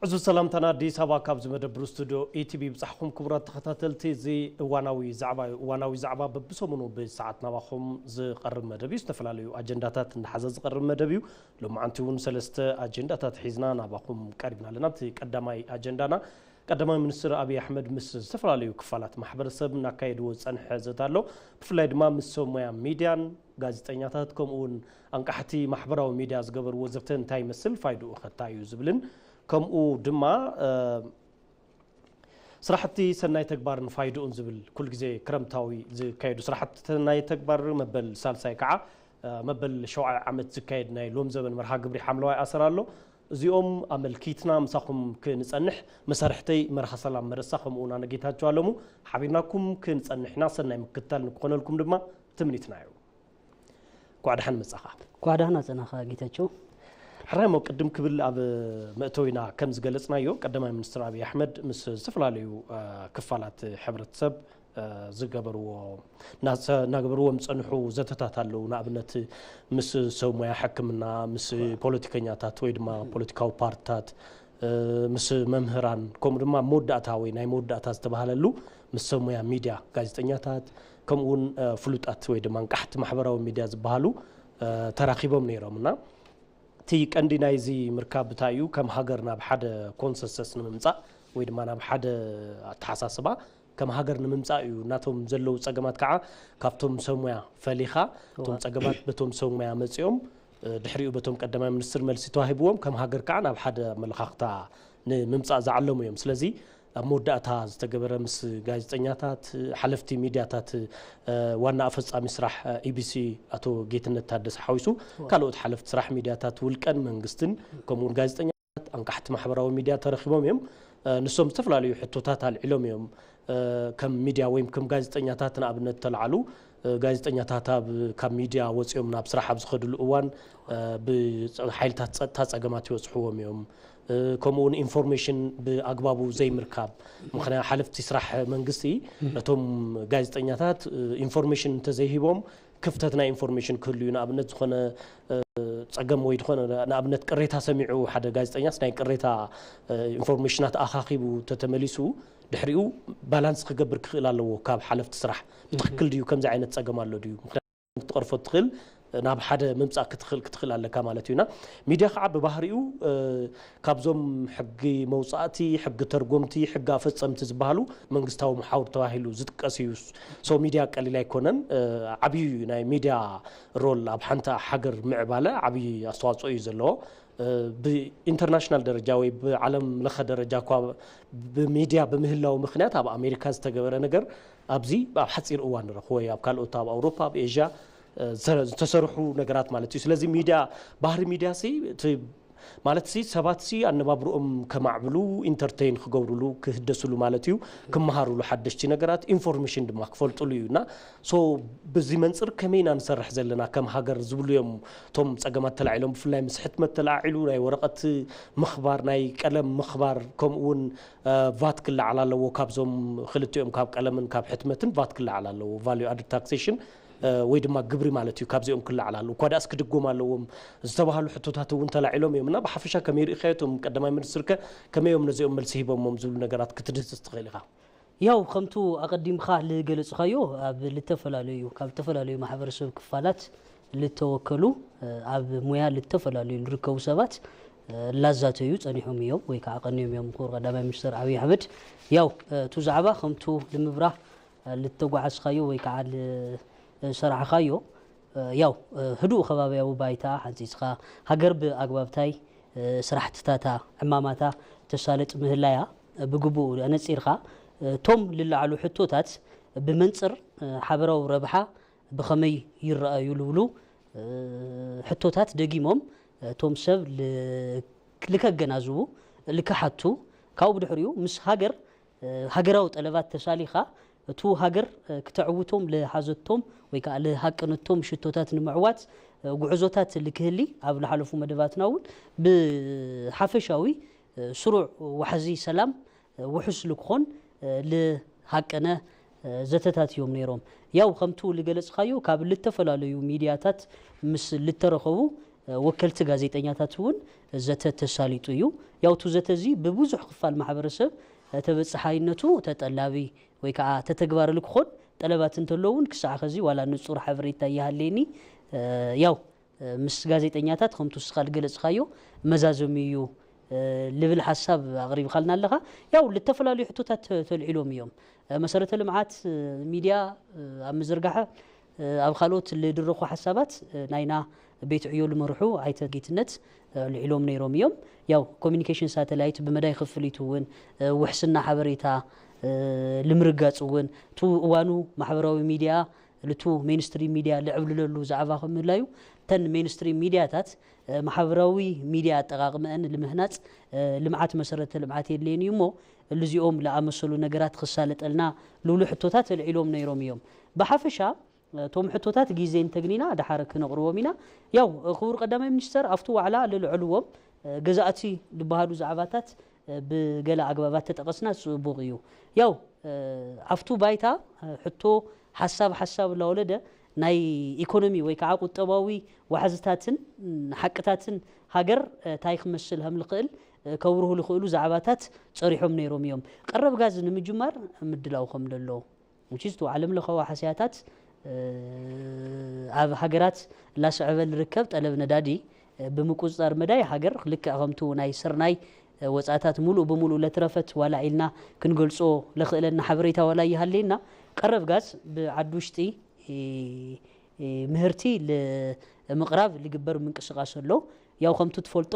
ዕዙዝ ሰላምታና ኣዲስ ኣበባ ካብዚ መደብር ስቱድዮ ኢቲቪ ይብጻሕኩም። ክቡራት ተኸታተልቲ፣ እዚ እዋናዊ ዛዕባ እዩ። እዋናዊ ዛዕባ በብሰሙኑ ብሰዓት ናባኹም ዝቐርብ መደብ እዩ። ዝተፈላለዩ ኣጀንዳታት እንዳሓዘ ዝቐርብ መደብ እዩ። ሎማዓንቲ እውን ሰለስተ ኣጀንዳታት ሒዝና ናባኹም ቀሪብና ኣለና። እቲ ቀዳማይ ኣጀንዳና፣ ቀዳማይ ሚኒስትር ኣብይ ኣሕመድ ምስ ዝተፈላለዩ ክፋላት ማሕበረሰብ እናካየድዎ ዝጸንሐ ዘተ ኣሎ። ብፍላይ ድማ ምስ ሰብ ሞያ ሚድያን ጋዜጠኛታት፣ ከምኡ እውን ኣንቃሕቲ ማሕበራዊ ሚድያ ዝገበርዎ ዘተ እንታይ ይመስል፣ ፋይድኡ ከ እንታይ እዩ ዝብልን፣ ከምኡ ድማ፣ እ፣ ስራሕቲ ሰናይ ተግባርን ፋይድኡን ዝብል ኩሉ ግዜ ክረምታዊ ዝካየዱ ስራሕቲ ሰናይ ተግባር መበል ሳልሳይ ከዓ፣ እ፣ መበል ሸውዓይ ዓመት ዝካየድ ናይ ሎም ዘበን መርሃ ግብሪ ሓምለዋይ ኣሰር ኣሎ። እዚኦም ኣመልኪትና ምሳኹም ክንጸንሕ መሳርሕተይ መርሃ ሰላም መረሳ ከምኡ እውን ኣነ ጌታቸው ኣለሙ ሓቢርናኩም ክንጸንሕ ኢና። ሰናይ ምክትታል ንክኾነልኩም ድማ ትምኒትና እዩ። እንኳዕ ደሓን መጻኻ። እንኳዕ ደህና ጸናኻ ጌታቸው። ሕራይ እሞ ቅድም ክብል ኣብ መእተዊና ከም ዝገለጽናዮ ቀዳማይ ሚኒስትር ኣብይ ኣሕመድ ምስ ዝተፈላለዩ፣ እ፣ ክፋላት ሕብረተሰብ፣ እ፣ ዝገበርዎ፣ እናሰ-፣ እናገበርዎም ዝጸንሑ ዘተታት ኣለዉ። ንኣብነት ምስ ሰብ ሞያ ሕክምና፣ ምስ ፖለቲከኛታት ወይ ድማ ፖለቲካዊ ፓርትታት፣ እ፣ ምስ መምህራን፣ ከምኡ ድማ መወዳእታ ወይ ናይ መወዳእታ ዝተባህለሉ ምስ ሰብ ሞያ ሚድያ፣ ጋዜጠኛታት፣ ከምኡ እውን፣ እ፣ ፍሉጣት ወይ ድማ ኣንቃሕቲ ማሕበራዊ ሚድያ ዝበሃሉ፣ እ፣ ተራኺቦም ነይሮም እና እቲ ቀንዲ ናይዚ ምርካብ እንታይ እዩ? ከም ሃገር ናብ ሓደ ኮንሰንሰስ ንምምጻእ ወይ ድማ ናብ ሓደ ኣተሓሳስባ ከም ሃገር ንምምጻእ እዩ። ናቶም ዘለዉ ጸገማት ከዓ ካብቶም ሰብ ሞያ ፈሊኻ፣ እቶም እዋ። ጸገማት በቶም ሰብ ሞያ መጺኦም፣ እ፣ ድሕሪኡ በቶም ቀዳማይ ሚኒስትር መልሲ ተዋሂብዎም፣ ከም ሃገር ከዓ ናብ ሓደ ኣመለኻኽታ ንምምጻእ ዝዓለሙ እዮም። ስለዚ ኣብ መወዳእታ ዝተገበረ ምስ ጋዜጠኛታት፣ ሓለፍቲ ሚድያታት፣ እ፣ ዋና ኣፈጻሚ ስራሕ፣ እ፣ ኢቢሲ ኣቶ ጌትነት ታደሰ ሓዊሱ እዋ። ካልኦት ሓለፍቲ ስራሕ ሚድያታት ውልቀን መንግስትን፣ ከምኡውን ጋዜጠኛታት፣ ኣንቃሕቲ ማሕበራዊ ሚድያ ተረኺቦም እዮም። እ፣ ንሶም ዝተፈላለዩ ሕቶታት ኣልዒሎም እዮም። እ፣ ከም ሚድያ ወይም ከም ጋዜጠኛታት ንኣብነት ተልዓሉ፣ እ፣ ጋዜጠኛታት ኣብ፣ ካብ ሚድያ ወፂኦም ናብ ስራሕ ኣብ ዝኸድሉ እዋን፣ እ፣ ብሓይልታት ፀጥታ ፀገማት ይበፅሕዎም እዮም። እ፣ ከምኡ እውን ኢንፎርሜሽን ብኣግባቡ ዘይምርካብ፣ ምኽንያት ሓለፍቲ ስራሕ መንግስቲ ነቶም ጋዜጠኛታት፣ እ፣ ኢንፎርሜሽን እንተዘይሂቦም ክፍተት ናይ ኢንፎርሜሽን ክህሉ እዩ። ንኣብነት ዝኾነ፣ እ፣ ጸገም ወይ ዝኾነ ንኣብነት ቅሬታ ሰሚዑ ሓደ ጋዜጠኛስ ናይ ቅሬታ፣ እ፣ ኢንፎርሜሽናት ኣኻኺቡ ተተመሊሱ ድሕሪኡ ባላንስ ክገብር ክኽእል ኣለዎ ካብ ሓለፍቲ ስራሕ። ብትኽክል ድዩ? ከምዚ ዓይነት ጸገም ኣሎ ድዩ? ምኽንያቱ ክትቐርፎ ትኽእል ናብ ሓደ ምምጻእ ክትኽእል፣ ክትኽእል ኣለካ ማለት እዩና። ሚድያ ከዓ ብባህሪኡ፣ እ፣ ካብዞም ሕጊ መውጻእቲ፣ ሕጊ ተርጎምቲ፣ ሕጊ ኣፈጸምቲ ዝበሃሉ መንግስታዊ መሓውር ተባሂሉ ዝጥቀስ እዩ። ሶ ሚድያ ቀሊል ኣይኮነን። እ፣ ዓብዪ ናይ ሚድያ ሮል ኣብ ሓንቲ ሃገር ምዕባለ ዓብዪ ኣስተዋጽኦ እዩ ዘለዎ። እ፣ ብኢንተርናሽናል ደረጃ ወይ ብዓለም ለኸ ደረጃ እኳ ብሚድያ ብምህላው ምኽንያት ኣብ ኣሜሪካ ዝተገበረ ነገር ኣብዚ ኣብ ሓፂር እዋን ንረኽቦ እዩ። ኣብ ካልኦት ኣብ ኣውሮፓ፣ ኣብ ኤዥያ፣ እ፣ ዝተ-፣ ዝተሰርሑ ነገራት ማለት እዩ። ስለዚ ሚድያ፣ ባህሪ ሚድያ ሲ፣ እቲ ማለት ሲ፣ ሰባት ሲ ኣነባብርኦም ከማዕብሉ፣ ኢንተርቴይን ክገብሩሉ፣ ክህደስሉ ማለት እዩ፣ ክመሃሩሉ ሓደሽቲ ነገራት፣ ኢንፎርሜሽን ድማ ክፈልጡሉ እዩ። እና ሶ፣ በዚ መንፅር ከመይ ኢና ንሰርሕ ዘለና ከም ሃገር ዝብሉ እዮም እቶም ፀገማት ተላዒሎም፣ ብፍላይ ምስ ሕትመት ተለዓዒሉ፣ ናይ ወረቐት ምኽባር፣ ናይ ቀለም ምኽባር፣ ከምኡ እውን፣ እ፣ ቫት ክለዓል ኣለዎ። ካብዞም ክልቲኦም፣ ካብ ቀለምን ካብ ሕትመትን ቫት ክለዓል ኣለዎ። ቫልዩ ኣድድ ታክሴሽን፣ እ፣ ወይ ድማ ግብሪ ማለት እዩ። ካብዚኦም ክለዓል ኣለዎ። እኳ ደኣስ ክድጎም ኣለዎም ዝተባህሉ ሕቶታት እውን ተላዒሎም እዮም። እና ብሓፈሻ ከመይ ርኢኻዮ? እቶም ቀዳማይ ሚኒስትር ከ ከመይ እዮም ነዚኦም መልሲ ሂቦሞም ዝብሉ ነገራት ክትድህስስ ትኽእል ኢኻ? ያው ከምቱ ኣቐዲምካ ልገለጽኻዮ ኣብ ልተፈላለዩ፣ ካብ ዝተፈላለዩ ማሕበረሰብ ክፋላት ልተወከሉ፣ እ፣ ኣብ ሙያ ልተፈላለዩ ልርከቡ ሰባት፣ እ፣ ላዛተዩ ጸኒሖም እዮም ወይ ከዓ ቀንዮም እዮም። ክቡር ቀዳማይ ሚኒስትር ኣብይ ኣሕመድ፣ ያው፣ እ፣ እቱ ዛዕባ ከምቱ ልምብራህ፣ እ፣ ልተጓዓዝኻዮ ወይ ከዓ ል-፣ እ፣ ሰራሕኻዮ፣ እ፣ ያው፣ እ፣ ህዱእ ከባብያዊ ባይታ ሓንጺጽኻ፣ ሃገር ብኣግባብታይ፣ እ፣ ስራሕትታታ፣ ዕማማታ ተሳልጥ ምህላያ፣ እ፣ ብግቡእ ኣነጺርካ፣ እ፣ እቶም ልለዓሉ ሕቶታት ብመንጽር፣ እ፣ ሓበራዊ ረብሓ ብኸመይ ይረኣዩ ልብሉ፣ እ፣ ሕቶታት ደጊሞም፣ እ፣ እቶም ሰብ ል-፣ ልከገናዝቡ፣ ልከሓቱ፣ ካብኡ ብድሕሪኡ ምስ ሃገር፣ እ፣ ሃገራዊ ጠለባት ተሳሊኻ፣ እቱ ሃገር፣ እ፣ ክተዕውቶም ልሓዘቶም ወይ ከዓ ልሃቀነቶም ሽቶታት ንምዕዋት፣ እ፣ ጉዕዞታት ልክህሊ ኣብ ልሓለፉ መደባትና እውን ብሓፈሻዊ፣ እ፣ ስሩዕ ዋሕዚ ሰላም፣ እ፣ ውሑስ ልክኾን፣ እ፣ ልሃቀነ፣ እ፣ ዘተታት እዮም ነይሮም። ያው ከምቱ ልገለጽኻዮ ካብ ልተፈላለዩ ሚድያታት ምስ ልተረኸቡ፣ ወከልቲ ጋዜጠኛታት እውን ዘተ ተሳሊጡ እዩ። ያው እቲ ዘተ እዚ ብብዙሕ ክፋል ማሕበረሰብ ተበጻሓይነቱ ተጠላቢ ወይ ከዓ ተተግባርሉ ክኾን ጠለባት እንተሎ እውን ክሳዕ ኸዚ ዋላ ንጹር ሓበሬታ ይሃለየኒ። ያው ምስ ጋዜጠኛታት ከምቲ ንስኻ ዝገለጽኻዮ መዛዘሚ እዩ ልብል ሓሳብ ኣቕሪብኻልና ኣለኻ። ያው ዝተፈላለዩ ሕቶታት ተልዒሎም እዮም። መሰረተ ልምዓት፣ ሚድያ ኣብ ምዝርጋሐ፣ ኣብ ካልኦት ዝድረኹ ሓሳባት ናይና ቤት ዕዮ ዝመርሑ ኣይተ ጌትነት ኣልዒሎም ነይሮም እዮም። ያው ኮሚኒኬሽን ሳተላይት ብመዳይ ክፍሊት እውን፣ ውሕስና ሓበሬታ ንምርጋፅ እውን፣ እቲ እዋኑ ማሕበራዊ ሚድያ ልቱ ሜንስትሪም ሚድያ ልዕብልለሉ ዛዕባ ከም ምህላዩ፣ እተን ሜንስትሪም ሚድያታት ማሕበራዊ ሚድያ ኣጠቓቕመአን ልምህናፅ ልምዓት መሰረተ ልምዓት የድልየን እዩ እሞ፣ እልዚኦም ለኣመሰሉ ነገራት ክሳለጠልና ልብሉ ሕቶታት ኣልዒሎም ነይሮም እዮም። ብሓፈሻ እቶም ሕቶታት ግዜ እንተግኒና ደሓር ክነቕርቦም ኢና። ያው ክቡር ቀዳማይ ሚኒስተር ኣብቲ ዋዕላ ልልዕልዎም ገዛእቲ ዝበሃሉ ዛዕባታት ብገለ ኣግባባት ተጠቐስና ጽቡቕ እዩ። ያው ኣብቱ ባይታ ሕቶ ሓሳብ ሓሳብ እናወለደ ናይ ኢኮኖሚ ወይ ከዓ ቁጠባዊ ዋሕዝታትን ሓቅታትን ሃገር እንታይ ክመስል ከም ዝኽእል ከብርሁ ዝኽእሉ ዛዕባታት ጸሪሖም ነይሮም እዮም። ቀረብ ጋዝ ንምጅማር ምድላው ከም ዘሎ ውቺስቱ ዓለም ለኻዊ ሓስያታት ኣብ ሃገራት ላስዕበ ዝርከብ ጠለብ ነዳዲ ብምቁፅፃር መዳይ ሃገር ልክዕ ከምቱ ናይ ስርናይ ወፃእታት ሙሉእ ብሙሉእ ለትረፈት ዋላ ኢልና ክንገልፆ ለኽእለና ሓበሬታ ዋላ ይሃለየና። ቀረብ ጋዝ ብዓዲ ውሽጢ ምህርቲ ምቕራብ ልግበር ምንቅስቃስ ኣሎ። ያው ከምቱ ትፈልጦ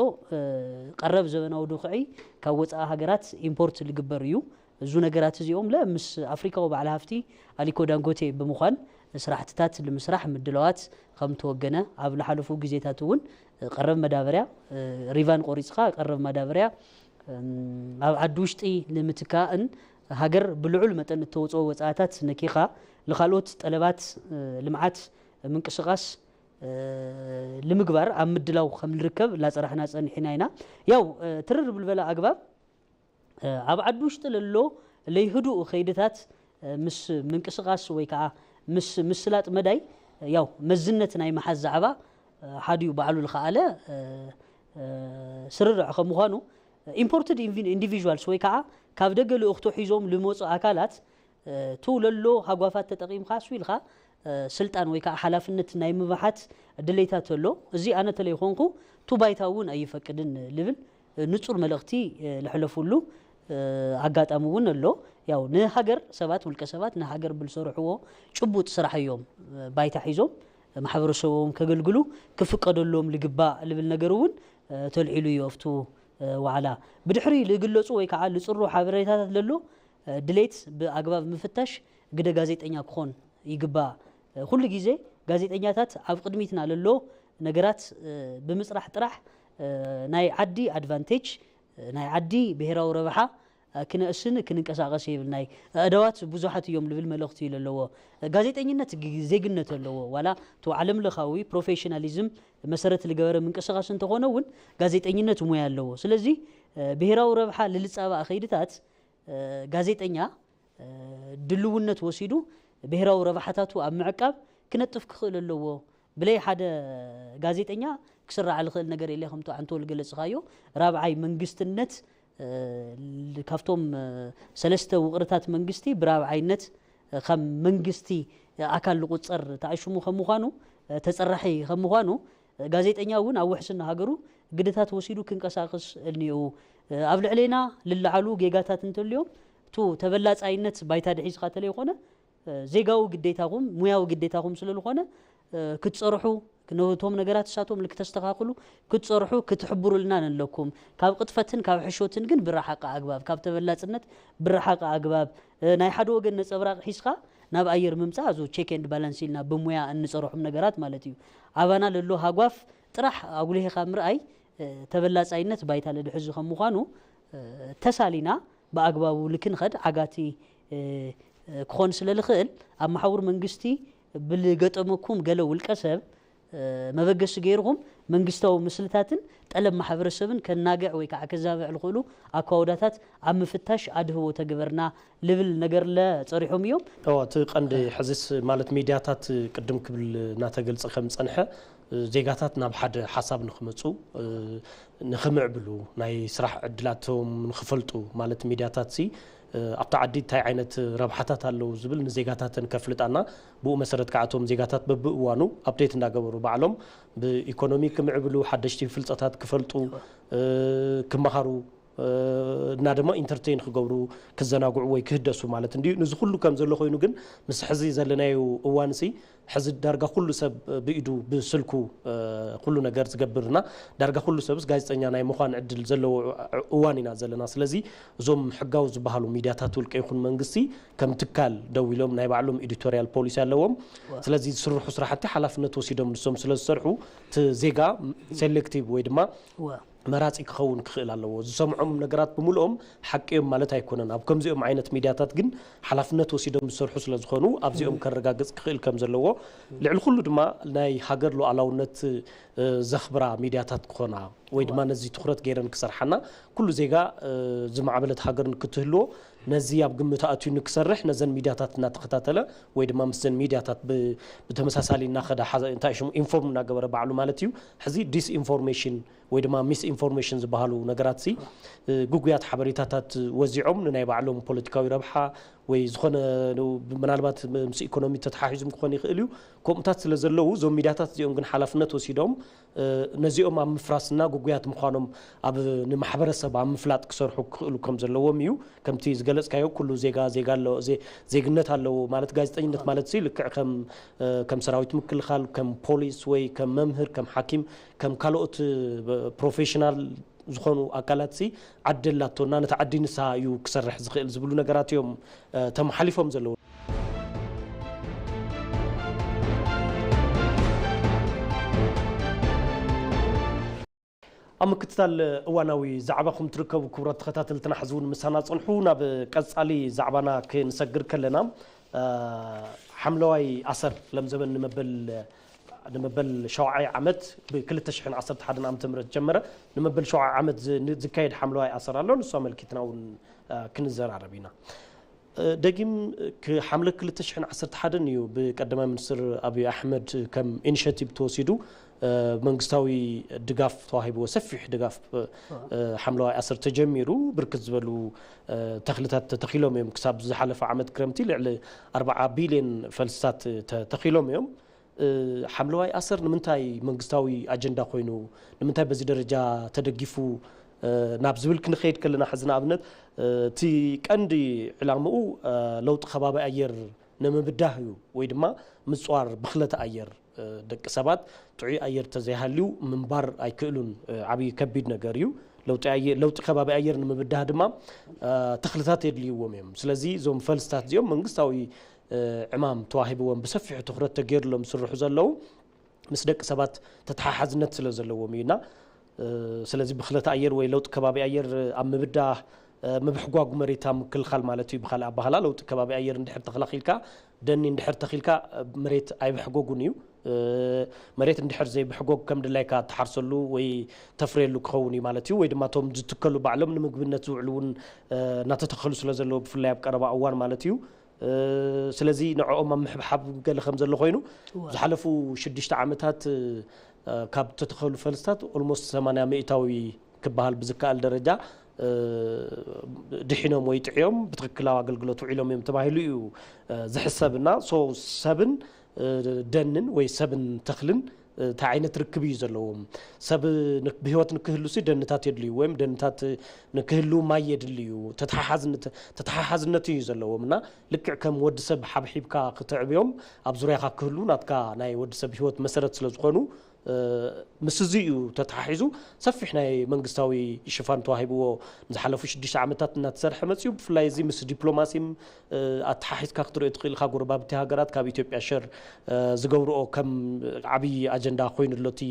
ቀረብ ዘበናዊ ዱኽዒ ካብ ወፃኢ ሃገራት ኢምፖርት ልግበር እዩ። እዙ ነገራት እዚኦም ለ ምስ ኣፍሪካዊ ባዕል ሃፍቲ ኣሊኮ ዳንጎቴ ብምዃን ስራሕትታት ንምስራሕ ምድለዋት ከም ተወገነ ኣብ ዝሓለፉ ግዜታት እውን ቀረብ መዳበርያ ሪቫን ቆሪፅካ ቀረብ ማዳበርያ ኣብ ዓዲ ውሽጢ ንምትካእን ሃገር ብልዑል መጠን እተወፅኦ ወፃእታት ነኪኻ ንካልኦት ጠለባት ልምዓት ምንቅስቃስ ንምግባር ኣብ ምድላው ከም ንርከብ ላፀራሕና ፀኒሕና ኢና። ያው ትርር ብልበለ ኣግባብ ኣብ ዓዲ ውሽጢ ለሎ ለይህዱእ ከይድታት ምስ ምንቅስቃስ ወይ ከዓ ምስ ምስላጥ መዳይ ያው መዝነት ናይ መሓዝ ዛዕባ ሓዲኡ ባዕሉ ዝኸኣለ ስርርዕ ከም ምዃኑ ኢምፖርትድ ኢንዲቪዥዋልስ ወይ ከዓ ካብ ደገ ልእኽቶ ሒዞም ልመፁ ኣካላት ቱ ለሎ ሃጓፋት ተጠቂምካ እሱ ኢልካ ስልጣን ወይ ከዓ ሓላፍነት ናይ ምብሓት ድሌታት ኣሎ። እዚ ኣነ ተለይኮንኩ ቱ ባይታ እውን ኣይፈቅድን ልብል ንጹር መልእኽቲ ለሕለፉሉ ኣጋጣሚ እውን ኣሎ። ያው ንሃገር ሰባት ውልቀ ሰባት ንሃገር ብልሰርሕዎ ጭቡጥ ስራሕ እዮም ባይታ ሒዞም ማሕበረሰቦም ከገልግሉ ክፍቀደሎም ልግባእ ልብል ነገር እውን ተልዒሉ እዩ ኣብቱ ዋዕላ። ብድሕሪ ልግለፁ ወይ ከዓ ልፅሩ ሓበሬታታት ለሎ ድሌት ብኣግባብ ምፍታሽ ግደ ጋዜጠኛ ክኾን ይግባእ። ኩሉ ግዜ ጋዜጠኛታት ኣብ ቅድሚትና ለሎ ነገራት ብምፅራሕ ጥራሕ ናይ ዓዲ ኣድቫንቴጅ ናይ ዓዲ ብሄራዊ ረብሓ ክነእስን ክንንቀሳቐስ የብልናይ። ኣእዳዋት ብዙሓት እዮም ልብል መልእኽቲ እዩ ለለዎ። ጋዜጠኝነት ዜግነት ኣለዎ። ዋላ እቲ ዓለም ለኻዊ ፕሮፌሽናሊዝም መሰረት ልገበረ ምንቅስቃስ እንተኾነ እውን ጋዜጠኝነት ሙያ ኣለዎ። ስለዚ ብሄራዊ ረብሓ ልልፃባእ ከይድታት ጋዜጠኛ ድልውነት ወሲዱ ብሄራዊ ረብሓታቱ ኣብ ምዕቃብ ክነጥፍ ክኽእል ኣለዎ። ብለይ ሓደ ጋዜጠኛ ክስራዕ ልኽእል ነገር የለ ከምቲ ኣንቶል ገለጽኻዮ ራብዓይ መንግስትነት ካብቶም ሰለስተ ውቕርታት መንግስቲ ብራብዓይነት ከም መንግስቲ ኣካል ዝቁጸር ተኣሽሙ ከም ምዃኑ ተጸራሒ ከም ምዃኑ ጋዜጠኛ እውን ኣብ ውሕስና ሃገሩ ግድታት ወሲዱ ክንቀሳቀስ እኒኡ ኣብ ልዕሌና ልለዓሉ ጌጋታት እንተልዮም ቱ ተበላጻይነት ባይታ ድሒዝካ ተለይኮነ ዜጋዊ ግዴታኹም ሙያዊ ግዴታኹም ስለ ዝኾነ ክትፀርሑ ነቶም ነገራት እሳቶም ልክተስተኻኽሉ ክትፀርሑ ክትሕብሩልና ነለኩም። ካብ ቅጥፈትን ካብ ሕሾትን ግን ብረሓቐ ኣግባብ ካብ ተበላፅነት ብረሓቐ ኣግባብ ናይ ሓደ ወገን ነፀብራቕ ሒዝካ ናብ ኣየር ምምፃእ እዙ ቼክ ኤንድ ባላንስ ኢልና ብሙያ እንፀርሖም ነገራት ማለት እዩ። ኣባና ለሎ ሃጓፍ ጥራሕ ኣጉሊህኻ ምርኣይ ተበላፃይነት ባይታ ለድሕዙ ከም ምዃኑ ተሳሊና ብኣግባቡ ልክንኸድ ዓጋቲ ክኾን ስለ ልኽእል ኣብ መሓውር መንግስቲ ብልገጠመኩም ገለ ውልቀ ሰብ መበገሲ ገይርኹም መንግስታዊ ምስልታትን ጠለብ ማሕበረሰብን ከናግዕ ወይ ከዓ ከዛብዕ ዝኽእሉ ኣኳውዳታት ኣብ ምፍታሽ ኣድህቦ ተግበርና ልብል ነገር ለ ጸሪሖም እዮም። እዎ፣ እቲ ቀንዲ ሕዚስ ማለት ሚድያታት ቅድም ክብል እናተገልጸ ከም ጸንሐ ዜጋታት ናብ ሓደ ሓሳብ ንኽመጹ፣ ንኽምዕብሉ፣ ናይ ስራሕ ዕድላቶም ንኽፈልጡ ማለት ሚድያታት ሲ ኣብቲ ዓዲ እንታይ ዓይነት ረብሓታት ኣለዉ ዝብል ንዜጋታተን ከፍልጣና፣ ብኡ መሰረት ከዓ እቶም ዜጋታት በብእዋኑ ኣፕዴት እንዳገበሩ ባዕሎም ብኢኮኖሚ ክምዕብሉ፣ ሓደሽቲ ፍልጠታት ክፈልጡ፣ ክመሃሩ እና ድማ ኢንተርቴን ክገብሩ፣ ክዘናግዑ ወይ ክህደሱ ማለት እንድዩ። ንዚ ኩሉ ከም ዘሎ ኮይኑ ግን ምስ ሕዚ ዘለናዩ እዋንሲ ሕዚ ዳርጋ ኩሉ ሰብ ብኢዱ ብስልኩ ኩሉ ነገር ዝገብርና ዳርጋ ኩሉ ሰብስ ጋዜጠኛ ናይ ምዃን ዕድል ዘለዎ እዋን ኢና ዘለና። ስለዚ እዞም ሕጋዊ ዝበሃሉ ሚድያታት ውልቀ ይኹን መንግስቲ ከም ትካል ደው ኢሎም ናይ ባዕሎም ኤዲቶሪያል ፖሊሲ ኣለዎም። ስለዚ ዝስርሑ ስራሕቲ ሓላፍነት ወሲዶም ንሶም ስለ ዝሰርሑ እቲ ዜጋ ሴሌክቲቭ ወይ ድማ መራጺ ክኸውን ክኽእል ኣለዎ። ዝሰምዖም ነገራት ብምልኦም ሓቂ እዮም ማለት ኣይኮነን። ኣብ ከምዚኦም ዓይነት ሚድያታት ግን ሓላፍነት ወሲዶም ዝሰርሑ ስለ ዝኾኑ ኣብዚኦም ከረጋግጽ ክኽእል ከም ዘለዎ፣ ልዕሊ ኩሉ ድማ ናይ ሃገር ሉዓላውነት ዘኽብራ ሚድያታት ክኾና ወይ ድማ ነዚ ትኹረት ገይረን ክሰርሓና፣ ኩሉ ዜጋ ዝማዕበለት ሃገር ንክትህልዎ ነዚ ኣብ ግምት ኣእትዩ ንክሰርሕ ነዘን ሚድያታት እናተኸታተለ ወይ ድማ ምስዘን ሚድያታት ብተመሳሳሊ እናኸዳ እንታይ ሽሙ ኢንፎርም እናገበረ ባዕሉ ማለት እዩ። ሕዚ ዲስኢንፎርሜሽን ወይ ድማ ሚስ ኢንፎርሜሽን ዝበሃሉ ነገራት ሲ ግጉያት ሓበሬታታት ወዚዖም ንናይ ባዕሎም ፖለቲካዊ ረብሓ ወይ ዝኾነ ምናልባት ምስ ኢኮኖሚ ተተሓሒዙም ክኾን ይኽእል እዩ። ከምኡታት ስለ ዘለዉ እዞም ሚድያታት እዚኦም ግን ሓላፍነት ወሲዶም ነዚኦም ኣብ ምፍራስና ግጉያት ምዃኖም ኣብ ንማሕበረሰብ ኣብ ምፍላጥ ክሰርሑ ክኽእሉ ከም ዘለዎም እዩ። ከምቲ ዝገለጽካዮ ኩሉ ዜጋ ዜጋ ኣለዎ፣ ዜ- ዜግነት ኣለዎ ማለት ጋዜጠኝነት ማለት ሲ ልክዕ ከም ከም ሰራዊት ምክልኻል፣ ከም ፖሊስ ወይ ከም መምህር፣ ከም ሓኪም፣ ከም ካልኦት ፕሮፌሽናል ዝኾኑ ኣካላት ሲ ዓዲ ኣላቶና ነቲ ዓዲ ንሳ እዩ ክሰርሕ ዝኽእል ዝብሉ ነገራት እዮም ተመሓሊፎም ዘለዉ። ኣብ ምክትታል እዋናዊ ዛዕባኹም ትርከቡ ክቡራት ተኸታተልትና፣ ሕዚ እውን ምሳና ጽንሑ። ናብ ቀጻሊ ዛዕባና ክንሰግር ከለና ሓምለዋይ ኣሰር ለምዘበን ንመበል ንመበል ሸውዓይ ዓመት ብ ክልተ ሽሕን ዓሰርተ ሓደን ዓመተ ምህረት ጀመረ ንመበል ሸውዓይ ዓመት ዝካየድ ሓምለዋይ ኣሰር ኣሎ። ንሱ ኣመልኪትና እውን ክንዘራረብ ኢና። ደጊም ሓምለ ክልተ ሽሕን ዓሰርተ ሓደን እዩ ብቀዳማይ ሚኒስትር ኣብይ ኣሕመድ ከም ኢኒሽቲቭ ተወሲዱ መንግስታዊ ድጋፍ ተዋሂብዎ ሰፊሕ ድጋፍ ሓምለዋይ ኣሰር ተጀሚሩ ብርክት ዝበሉ ተኽልታት ተተኺሎም እዮም። ክሳብ ዝሓለፈ ዓመት ክረምቲ ልዕሊ ኣርባዓ ቢልዮን ፈልስታት ተተኺሎም እዮም። ሓምለዋይ ኣሰር ንምንታይ መንግስታዊ ኣጀንዳ ኮይኑ ንምንታይ በዚ ደረጃ ተደጊፉ ናብ ዝብል ክንኸይድ ከለና ሕዚ ንኣብነት እቲ ቀንዲ ዕላምኡ ለውጢ ከባቢ ኣየር ንምብዳህ እዩ ወይ ድማ ምፅዋር ብኽለት ኣየር ደቂ ሰባት ጥዑይ ኣየር ተዘይሃልዩ ምንባር ኣይክእሉን። ዓብዪ ከቢድ ነገር እዩ። ለውጢ ከባቢ ኣየር ንምብዳህ ድማ ተኽልታት የድልይዎም እዮም። ስለዚ እዞም ፈልስታት እዚኦም መንግስታዊ ዕማም ተዋሂብዎም ብሰፊሑ ትኹረት ተገይሩሎም ዝስርሑ ዘለዉ ምስ ደቂ ሰባት ተተሓሓዝነት ስለ ዘለዎም እዩና። ስለዚ ብኽለት ኣየር ወይ ለውጢ ከባቢ ኣየር ኣብ ምብዳህ ምብሕጓጉ መሬት ኣብ ምክልኻል ማለት እዩ። ብኻልእ ኣባህላ ለውጢ ከባቢ ኣየር እንድሕር ተኸላኺልካ ደኒ እንድሕር ተኺልካ መሬት ኣይብሕጎጉን እዩ። መሬት እንድሕር ዘይብሕጎግ ከም ድላይካ ትሓርሰሉ ወይ ተፍርየሉ ክኸውን እዩ ማለት እዩ። ወይ ድማ እቶም ዝትከሉ ባዕሎም ንምግብነት ዝውዕሉ እውን እናተተኸሉ ስለ ዘለዉ ብፍላይ ኣብ ቀረባ እዋን ማለት እዩ። ስለዚ ንዕኦም ኣብ ምሕብሓብ ገለ ከም ዘሎ ኮይኑ ዝሓለፉ ሽዱሽተ ዓመታት ካብ ተተኸሉ ፈልስታት ኦልሞስት ሰማንያ ሚእታዊ ክበሃል ብዝከኣል ደረጃ ድሒኖም ወይ ጥዕዮም ብትክክላዊ ኣገልግሎት ውዒሎም እዮም ተባሂሉ እዩ ዝሕሰብ እና ሶ ሰብን ደንን ወይ ሰብን ተኽልን እንታይ ዓይነት ርክብ እዩ ዘለዎም? ሰብ ብህይወት ንክህሉ ሲ ደንታት የድልዩ ወይም ደንታት ንክህሉ ማይ የድልዩ። ተተሓሓዝነት እዩ ዘለዎም እና ልክዕ ከም ወዲ ሰብ ሓብሒብካ ክትዕብዮም ኣብ ዙርያኻ ክህሉ ናትካ ናይ ወዲ ሰብ ህይወት መሰረት ስለ ዝኾኑ ምስዚ እዩ ተተሓሒዙ ሰፊሕ ናይ መንግስታዊ ሽፋን ተዋሂብዎ ንዝሓለፉ ሽዱሽተ ዓመታት እናተሰርሐ መፅዩ። ብፍላይ እዚ ምስ ዲፕሎማሲም ኣተሓሒዝካ ክትሪኦ ትኽእል ኢኻ። ጎረባብቲ ሃገራት ካብ ኢትዮጵያ ሸር ዝገብርኦ ከም ዓብዪ ኣጀንዳ ኮይኑ ኣሎ እቲ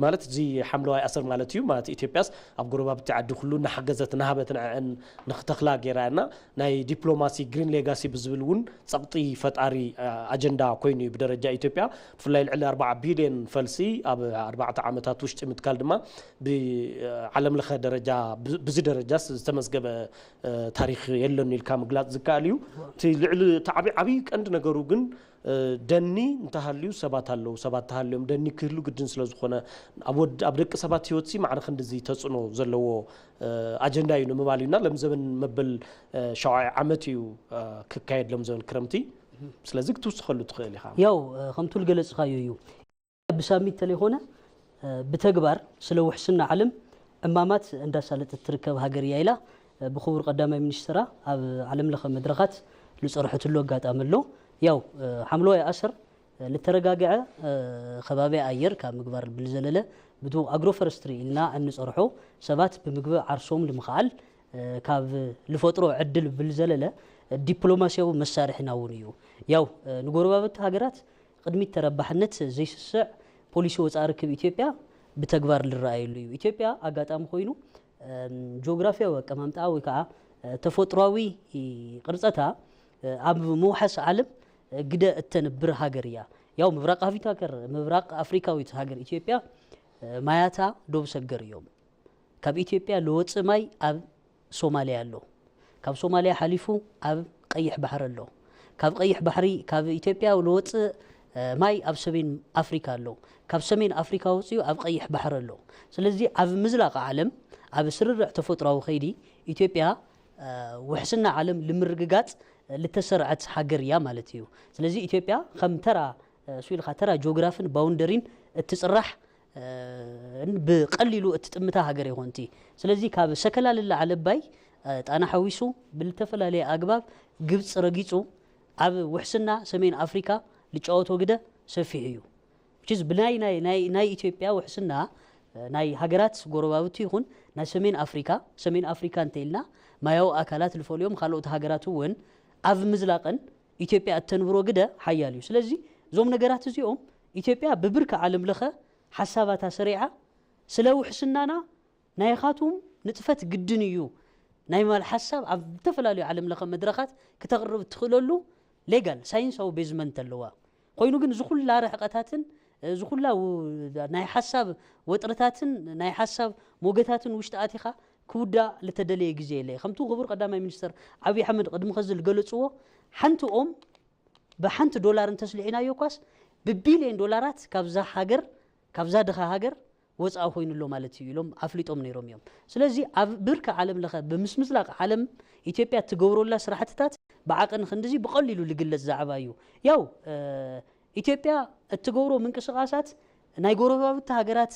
ማለት እዚ ሓምለዋይ ኣሰር ማለት እዩ። ማለት ኢትዮጵያስ ኣብ ጎረባብቲ ዓዲ ኩሉ እናሓገዘት እናሃበት ንዐዐን ንክተኽላ ገይራ እና ናይ ዲፕሎማሲ ግሪን ሌጋሲ ብዝብል እውን ጸቕጢ ፈጣሪ ኣጀንዳ ኮይኑ እዩ ብደረጃ ኢትዮጵያ። ብፍላይ ልዕሊ ኣርባዓ ቢልዮን ፈልሲ ኣብ ኣርባዕተ ዓመታት ውሽጢ ምትካል ድማ ብዓለም ለኸ ደረጃ ብዚ ደረጃ ዝተመዝገበ ታሪክ የለን ኢልካ ምግላፅ ዝከኣል እዩ። እቲ ልዕሊ እቲ ዓብዪ ቀንዲ ነገሩ ግን ደኒ እንተሃልዩ ሰባት ኣለዉ። ሰባት ተሃልዮም ደኒ ክህሉ ግድን ስለ ዝኾነ ኣብ ደቂ ሰባት ህይወት ሲ ማዕረ ክንድዚ ተፅዕኖ ዘለዎ ኣጀንዳ እዩ ንምባል እዩና። ሎም ዘበን መበል ሸውዓይ ዓመት እዩ ክካየድ ሎም ዘበን ክረምቲ። ስለዚ ክትውስኸሉ ትኽእል ኢኻ። ያው ከምቱ ዝገለፅኻዮ እዩ። ብሳሚት ተለይኮነ ብተግባር ስለ ውሕስና ዓለም ዕማማት እንዳሳለጠት ትርከብ ሃገር እያ ኢላ ብክቡር ቀዳማይ ሚኒስትራ ኣብ ዓለም ለኸ መድረኻት ልፀርሐትሉ ኣጋጣሚ ኣሎ። ያው ሓምለዋይ ኣሰር ልተረጋግዐ ከባቢ ኣየር ካብ ምግባር ብልዘለለ ብቱ ኣግሮ ፈረስትሪ ኢልና እንፀርሖ ሰባት ብምግቢ ዓርሶም ልምኽኣል ካብ ልፈጥሮ ዕድል ብልዘለለ ዲፕሎማሲያዊ መሳርሒና እውን እዩ። ያው ንጎረባብቲ ሃገራት ቅድሚት ተረባሕነት ዘይስስዕ ፖሊሲ ወፃኢ ርክብ ኢትዮጵያ ብተግባር ልረኣየሉ እዩ። ኢትዮጵያ ኣጋጣሚ ኮይኑ ጂኦግራፊያዊ ኣቀማምጣ ወይ ከዓ ተፈጥሯዊ ቅርፀታ ኣብ ምውሓስ ዓለም ግደ እተንብር ሃገር እያ። ያው ምብራቅ ኣፍሪካ ምብራቅ ኣፍሪካዊት ሃገር ኢትዮጵያ ማያታ ዶብ ሰገር እዮም። ካብ ኢትዮጵያ ልወፅእ ማይ ኣብ ሶማሊያ ኣሎ። ካብ ሶማሊያ ሓሊፉ ኣብ ቀይሕ ባሕሪ ኣሎ። ካብ ቀይሕ ባሕሪ ካብ ኢትዮጵያ ልወፅእ ማይ ኣብ ሰሜን ኣፍሪካ ኣሎ። ካብ ሰሜን ኣፍሪካ ወፅኡ ኣብ ቀይሕ ባሕሪ ኣሎ። ስለዚ ኣብ ምዝላቕ ዓለም ኣብ ስርርዕ ተፈጥሯዊ ከይዲ ኢትዮጵያ ውሕስና ዓለም ልምርግጋፅ ልተሰርዐት ሃገር እያ ማለት እዩ። ስለዚ ኢትዮጵያ ከም ተራ እሱ ኢልካ ተራ ጂኦግራፍን ባውንደሪን እትፅራሕ ብቀሊሉ እትጥምታ ሃገር ይኾንቲ። ስለዚ ካብ ሰከላ ልለዓል ኣባይ ጣና ሓዊሱ ብልተፈላለየ ኣግባብ ግብፂ ረጊፁ ኣብ ውሕስና ሰሜን ኣፍሪካ ልጫወቶ ግደ ሰፊሕ እዩ። ብናይ ናይ ኢትዮጵያ ውሕስና ናይ ሃገራት ጎረባብቲ ይኹን ናይ ሰሜን ኣፍሪካ ሰሜን ኣፍሪካ እንተኢልና ማያዊ ኣካላት ልፈልዮም ካልኦት ሃገራት እውን ኣብ ምዝላቕን ኢትዮጵያ እተንብሮ ግደ ሓያል እዩ። ስለዚ እዞም ነገራት እዚኦም ኢትዮጵያ ብብርኪ ዓለም ለኸ ሓሳባታ ሰሪዓ ስለ ውሕስናና ናይኻቱም ንጥፈት ግድን እዩ ናይ ማል ሓሳብ ኣብ ዝተፈላለዩ ዓለም ለኸ መድረኻት ክተቕርብ እትኽእለሉ ሌጋል ሳይንሳዊ ቤዝመንት ኣለዋ። ኮይኑ ግን ዝኹላ ርሕቀታትን ዝኹላ ናይ ሓሳብ ወጥርታትን ናይ ሓሳብ ሞገታትን ውሽጢ ኣቲኻ ክውዳእ ልተደለየ ግዜ የለ። ከምቱ ክቡር ቀዳማይ ሚኒስተር ዓብዪ ኣሕመድ ቅድሚ ኸዚ ዝገለፅዎ ሓንቲ ኦም ብሓንቲ ዶላር እንተስሊዕናዮ ኳስ ብቢልዮን ዶላራት ካብዛ ሃገር ካብዛ ድኻ ሃገር ወፃኢ ኮይኑ ኣሎ ማለት እዩ ኢሎም ኣፍሊጦም ነይሮም እዮም። ስለዚ ኣብ ብርኪ ዓለም ለኸ ብምስምስላቕ ዓለም ኢትዮጵያ እትገብረላ ስራሕትታት ብዓቐን ክንድዚ ብቐሊሉ ልግለጽ ዛዕባ እዩ። ያው ኢትዮጵያ እትገብሮ ምንቅስቃሳት ናይ ጎረባብቲ ሃገራት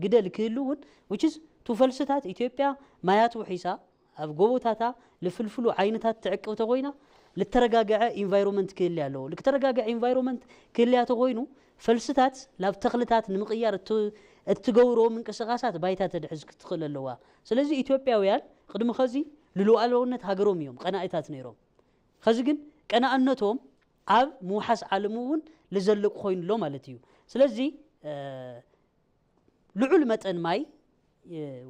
ግደ ልክህሉ እውን which is ቱ ፈልስታት ኢትዮጵያ ማያት ውሒሳ ኣብ ጎቦታታ ልፍልፍሉ ዓይነታት ትዕቅብ ተኮይና ልተረጋገዐ ኢንቫይሮመንት ክህልያ ኣለዎ። ልክተረጋገዐ ኢንቫይሮመንት ክህልያ ተኮይኑ ፈልስታት ላብ ተኽልታት ንምቕያር እትገብሮ ምንቅስቃሳት ባይታ ተድሕዝ ክትኽእል ኣለዋ። ስለዚ ኢትዮጵያውያን ቅድሚ ኸዚ ልሉኣላውነት ሃገሮም እዮም ቀናኢታት ነይሮም። ኸዚ ግን ቀናእነቶም ኣብ ምውሓስ ዓለም እውን ልዘልቕ ኮይኑ ኣሎ ማለት እዩ። ስለዚ ልዑል መጠን ማይ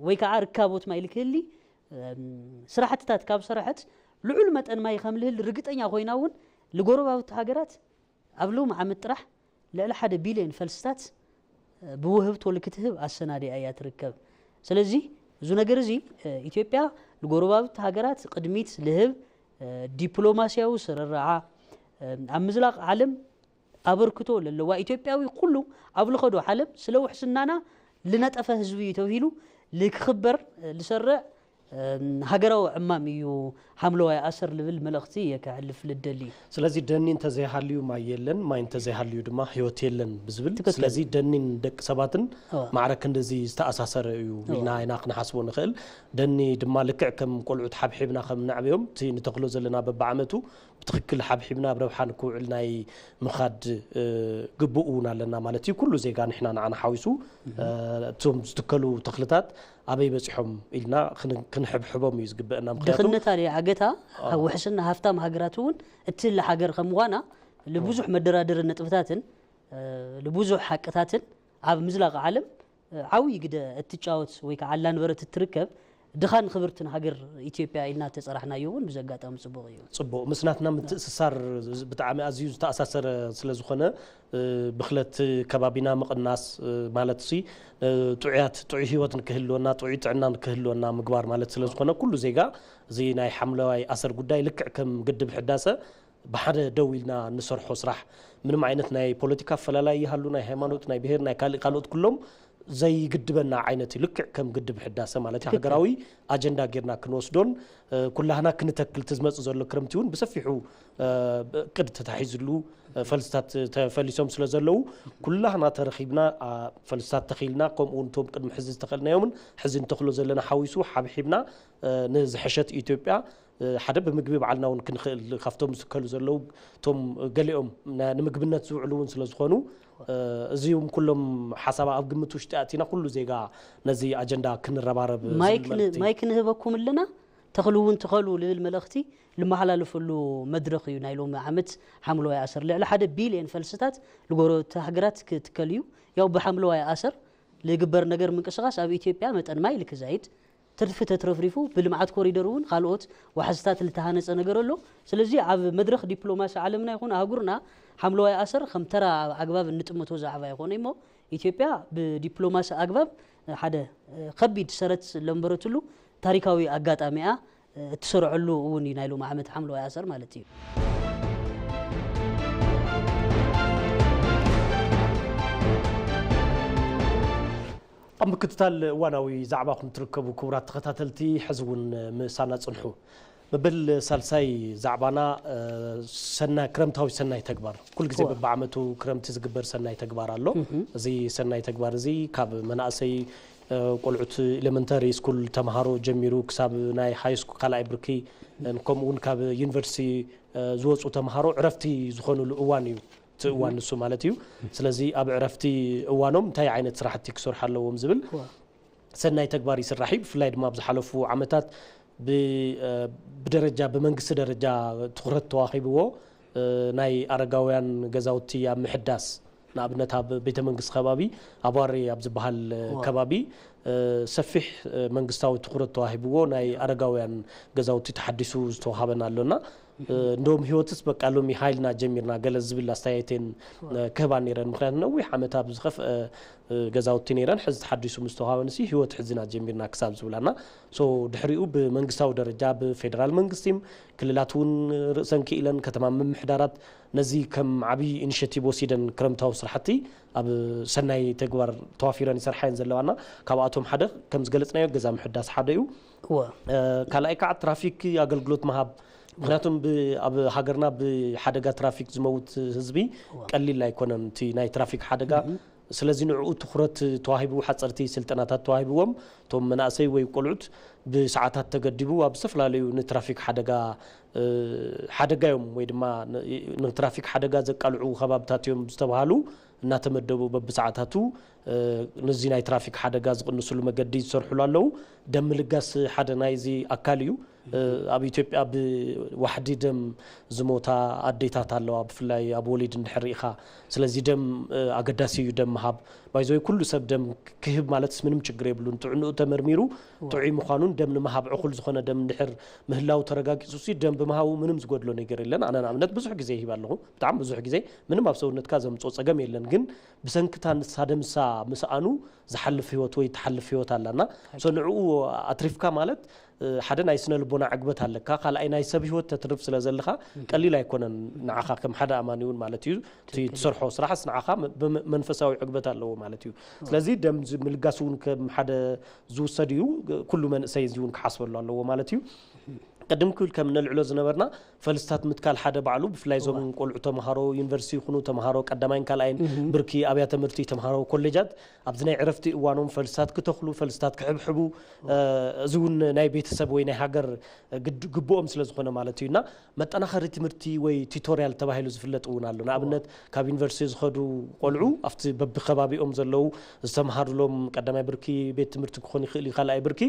ወይ ከዓ ርካቦት ማይ ልክህሊ ስራሕትታት ካብ ሰረሐት ልዑል መጠን ማይ ከም ልህል ርግጠኛ ኮይና እውን ልጎረባብቲ ሃገራት ኣብ ሎም ዓመት ጥራሕ ልዕሊ ሓደ ቢልዮን ፈልስታት ብውህብቶ ልክትህብ ኣሰናዲኣ እያ ትርከብ። ስለዚ እዚ ነገር እዚ ኢትዮጵያ ንጎረባብቲ ሃገራት ቅድሚት ልህብ ዲፕሎማሲያዊ ስርርዓ ኣብ ምዝላቕ ዓለም ኣበርክቶ ለለዋ ኢትዮጵያዊ ኩሉ ኣብ ልኸዶ ዓለም ስለ ውሕስናና ልነጠፈ ህዝቢ እዩ ተብሂሉ ልክኽበር ልሰርዕ ሃገራዊ ዕማም እዩ ሓምለዋይ ኣሰር ልብል መልእኽቲ እየ ከሕልፍ ልደሊ። ስለዚ ደኒ እንተዘይሃልዩ ማይ የለን፣ ማይ እንተዘይሃልዩ ድማ ህይወት የለን ብዝብል ትክክል። ስለዚ ደኒን ደቂ ሰባትን እዋ። ማዕረ ክንድዚ ዝተኣሳሰረ እዩ እዋ። ኢልና ኢና ክንሓስቦ ንኽእል። ደኒ ድማ ልክዕ ከም ቆልዑት ሓብሒብና ከም ነዕብዮም እቲ ንተኽሎ ዘለና በብዓመቱ ትኽክል ሓብሒብና ኣብ ረብሓ ንክውዕል ናይ ምኻድ ግቡእ እውን ኣለና ማለት እዩ። ኩሉ ዜጋ ንሕና ንዓና ሓዊሱ እቶም ዝትከሉ ተኽልታት ኣበይ በፂሖም ኢልና ክንሕብሕቦም እዩ ዝግበአና። ምክንያቱ ድኽነት ኣለ ዓገታ ውሕስና ሃፍታም ሃገራት እውን እትህለ ሃገር ከም ምዃና ልብዙሕ መደራደሪ ነጥብታትን ልብዙሕ ሓቅታትን ኣብ ምዝላቕ ዓለም ዓብዪ ግደ እትጫወት ወይ ከዓ ኣላ ነበረት እትርከብ ድኻን ክብርትን ሃገር ኢትዮጵያ ኢልና ተፀራሕናዮ እውን ብዚ ኣጋጣሚ ፅቡቕ እዩ። ፅቡቕ ምስናትና ምትእስሳር ብጣዕሚ ኣዝዩ ዝተኣሳሰረ ስለ ዝኾነ ብኽለት ከባቢና ምቕናስ ማለት ሲ ጥዑያት ጥዑይ ህይወት ንክህልወና ጥዑይ ጥዕና ንክህልወና ምግባር ማለት ስለ ዝኾነ ኩሉ ዜጋ እዚ ናይ ሓምለዋይ ኣሰር ጉዳይ ልክዕ ከም ግድብ ሕዳሰ ብሓደ ደው ኢልና እንሰርሖ ስራሕ ምንም ዓይነት ናይ ፖለቲካ ኣፈላላይ ይሃሉ ናይ ሃይማኖት ናይ ብሄር ናይ ካልእ ካልኦት ኩሎም ዘይግድበና ዓይነት እዩ። ልክዕ ከም ግድብ ሕዳሰ ማለት እዩ። ሃገራዊ ኣጀንዳ ጌርና ክንወስዶን ኩላህና ክንተክል ትዝመፅ ዘሎ ክረምቲ እውን ብሰፊሑ እቅድ ተታሒዝሉ ፈልስታት ተፈሊሶም ስለ ዘለዉ ኩላህና ተረኺብና ፈልስታት ተኺልና ከምኡ እውን እቶም ቅድሚ ሕዚ ዝተኸልናዮምን ሕዚ እንተኽሎ ዘለና ሓዊሱ ሓብሒብና ንዝሐሸት ኢትዮጵያ ሓደ ብምግቢ ባዕልና እውን ክንኽእል ካብቶም ዝከሉ ዘለዉ እቶም ገሊኦም ንምግብነት ዝውዕሉ እውን ስለ ዝኾኑ እዚም ኩሎም ሓሳብ ኣብ ግምት ውሽጢ ኣእቲና ኩሉ ዜጋ ነዚ ኣጀንዳ ክንረባረብ ማይ ክንህበኩም ኣለና። ተኽሉ እውን ትኸሉ ልብል መልእኽቲ ልመሓላለፈሉ መድረኽ እዩ። ናይ ሎሚ ዓመት ሓምለዋይ ኣሰር ልዕሊ ሓደ ቢልየን ፈልስታት ልጎረብቲ ሃገራት ክትከል እዩ። ያው ብሓምለዋይ ኣሰር ልግበር ነገር ምንቅስቃስ ኣብ ኢትዮጵያ መጠን ማይ ልክዛይድ ትርፊ ተትረፍሪፉ ብልምዓት ኮሪደር እውን ካልኦት ዋሕስታት ልተሃነፀ ነገር ኣሎ። ስለዚ ኣብ መድረኽ ዲፕሎማሲ ዓለምና ይኹን ኣህጉርና ሓምለዋይ ኣሰር ከም ተራ ኣግባብ እንጥምቶ ዛዕባ ይኾነ እሞ ኢትዮጵያ ብዲፕሎማሲ ኣግባብ ሓደ ከቢድ ሰረት ለንበረትሉ ታሪካዊ ኣጋጣሚያ እትሰርዐሉ እውን እዩ ናይ ሎም ዓመት ሓምለዋይ ኣሰር ማለት እዩ። ኣብ ምክትታል እዋናዊ ዛዕባኹም ትርከቡ ክቡራት ተኸታተልቲ ሕዚ እውን ምሳና ጽንሑ። መበል ሳልሳይ ዛዕባና ሰናይ ክረምታዊ ሰናይ ተግባር ኩል ግዜ በብዓመቱ ክረምቲ ዝግበር ሰናይ ተግባር ኣሎ። እዚ ሰናይ ተግባር እዚ ካብ መናእሰይ ቆልዑት ኤሌመንተሪ ስኩል ተምሃሮ ጀሚሩ ክሳብ ናይ ሃይ ስኩል ካልኣይ ብርኪ ከምኡ እውን ካብ ዩኒቨርሲቲ ዝወፁ ተምሃሮ ዕረፍቲ ዝኾኑሉ እዋን እዩ። እቲ እዋን ንሱ ማለት እዩ። ስለዚ ኣብ ዕረፍቲ እዋኖም እንታይ ዓይነት ስራሕቲ ክሰርሑ ኣለዎም ዝብል ሰናይ ተግባር ይስራሕ እዩ። ብፍላይ ድማ ኣብ ዝሓለፉ ዓመታት ብደረጃ ብመንግስቲ ደረጃ ትኩረት ተዋሂብዎ ናይ ኣረጋውያን ገዛውቲ ኣብ ምሕዳስ ንኣብነት ኣብ ቤተ መንግስቲ ከባቢ ኣቧሬ ኣብ ዝበሃል ከባቢ ሰፊሕ መንግስታዊ ትኩረት ተዋሂብዎ ናይ ኣረጋውያን ገዛውቲ ተሓዲሱ ዝተዋሃበና ኣሎና። እንደውም ህይወትስ በቃ ሎሚ ሃይልና ጀሚርና ገለ ዝብል ኣስተያየቴን ክህባ ነይረን። ምክንያቱ ነዊሕ ዓመት ኣብ ዝኸፍአ ገዛውቲ ነይረን ሕዚ ተሓዲሱ ምስ ተዋሃበንሲ ህይወት ሕዝና ጀሚርና ክሳብ ዝብላና ሶ ድሕሪኡ ብመንግስታዊ ደረጃ ብፌደራል መንግስቲም ክልላት እውን ርእሰን ክኢለን ከተማ ምምሕዳራት ነዚ ከም ዓብዪ ኢኒሽቲቭ ወሲደን ክረምታዊ ስራሕቲ ኣብ ሰናይ ተግባር ተዋፊረን ይሰርሓየን ዘለዋና። ካብኣቶም ሓደ ከም ዝገለፅናዮ ገዛ ምሕዳስ ሓደ እዩ። ካልኣይ ከዓ ትራፊክ ኣገልግሎት ምሃብ ምክንያቱም ኣብ ሃገርና ብሓደጋ ትራፊክ ዝመውት ህዝቢ ቀሊል ኣይኮነን እቲ ናይ ትራፊክ ሓደጋ። ስለዚ ንዕኡ ትኩረት ተዋሂቡ ሓፀርቲ ስልጠናታት ተዋሂብዎም እቶም መናእሰይ ወይ ቆልዑት ብሰዓታት ተገዲቡ ኣብ ዝተፈላለዩ ንትራፊክ ሓደጋ ሓደጋ እዮም ወይ ድማ ንትራፊክ ሓደጋ ዘቃልዑ ከባብታት እዮም ዝተባሃሉ እናተመደቡ በብሰዓታቱ ነዚ ናይ ትራፊክ ሓደጋ ዝቕንስሉ መገዲ ዝሰርሕሉ ኣለዉ። ደም ምልጋስ ሓደ ናይዚ ኣካል እዩ። ኣብ ኢትዮጵያ ብዋሕዲ ደም ዝሞታ ኣዴታት ኣለዋ ብፍላይ ኣብ ወሊድ እንድሕር ርኢኻ። ስለዚ ደም ኣገዳሲ እዩ ደም ምሃብ። ባይዘወይ ኩሉ ሰብ ደም ክህብ ማለትስ ምንም ችግር የብሉን ጥዕንኡ ተመርሚሩ ጥዑይ ምዃኑን ደም ንምሃብ ዕኹል ዝኾነ ደም እንድሕር ምህላው ተረጋጊጹ ሲ ደም ብምሃቡ ምንም ዝጎድሎ ነገር የለን። ኣነ ንኣብነት ብዙሕ ግዜ ይህብ ኣለኹ ብጣዕሚ ብዙሕ ግዜ ምንም ኣብ ሰውነትካ ዘምጾ ጸገም የለን ግን ብሰንክታ ንሳ ደምሳ ምስኣኑ ዝሓልፍ ህይወት ወይ ትሓልፍ ህይወት ኣላና። ሶ ንዕኡ ኣትሪፍካ ማለት ሓደ ናይ ስነ ልቦና ዕግበት ኣለካ ካልኣይ ናይ ሰብ ህይወት ተትርፍ ስለ ዘለኻ ቀሊል ኣይኮነን። ንዓኻ ከም ሓደ ኣማኒ እውን ማለት እዩ እቲ ትሰርሖ ስራሕስ ንዓኻ መንፈሳዊ ዕግበት ኣለዎ ማለት እዩ። ስለዚ ደም ምልጋስ እውን ከም ሓደ ዝውሰድ እዩ። ኩሉ መንእሰይ እዚ እውን ክሓስበሉ ኣለዎ ማለት እዩ። ቅድም ክብል ከም ነልዕሎ ዝነበርና ፈልስታት ምትካል ሓደ ባዕሉ ብፍላይ እዞም ቆልዑ ተምሃሮ ዩኒቨርሲቲ ይኹኑ ተምሃሮ ቀዳማይን ካልኣይን ብርኪ ኣብያ ትምህርቲ ተምሃሮ ኮሌጃት ኣብዚ ናይ ዕረፍቲ እዋኖም ፈልስታት ክተኽሉ ፈልስታት ክሕብሕቡ እዚ እውን ናይ ቤተሰብ ወይ ናይ ሃገር ግብኦም ስለ ዝኾነ ማለት እዩ እና መጠናኸሪ ትምህርቲ ወይ ቲቶሪያል ተባሂሉ ዝፍለጥ እውን ኣሎ ንኣብነት ካብ ዩኒቨርሲቲ ዝኸዱ ቆልዑ ኣብቲ በብከባቢኦም ዘለዉ ዝተምሃሩሎም ቀዳማይ ብርኪ ቤት ትምህርቲ ክኾን ይኽእል እዩ ካልኣይ ብርኪ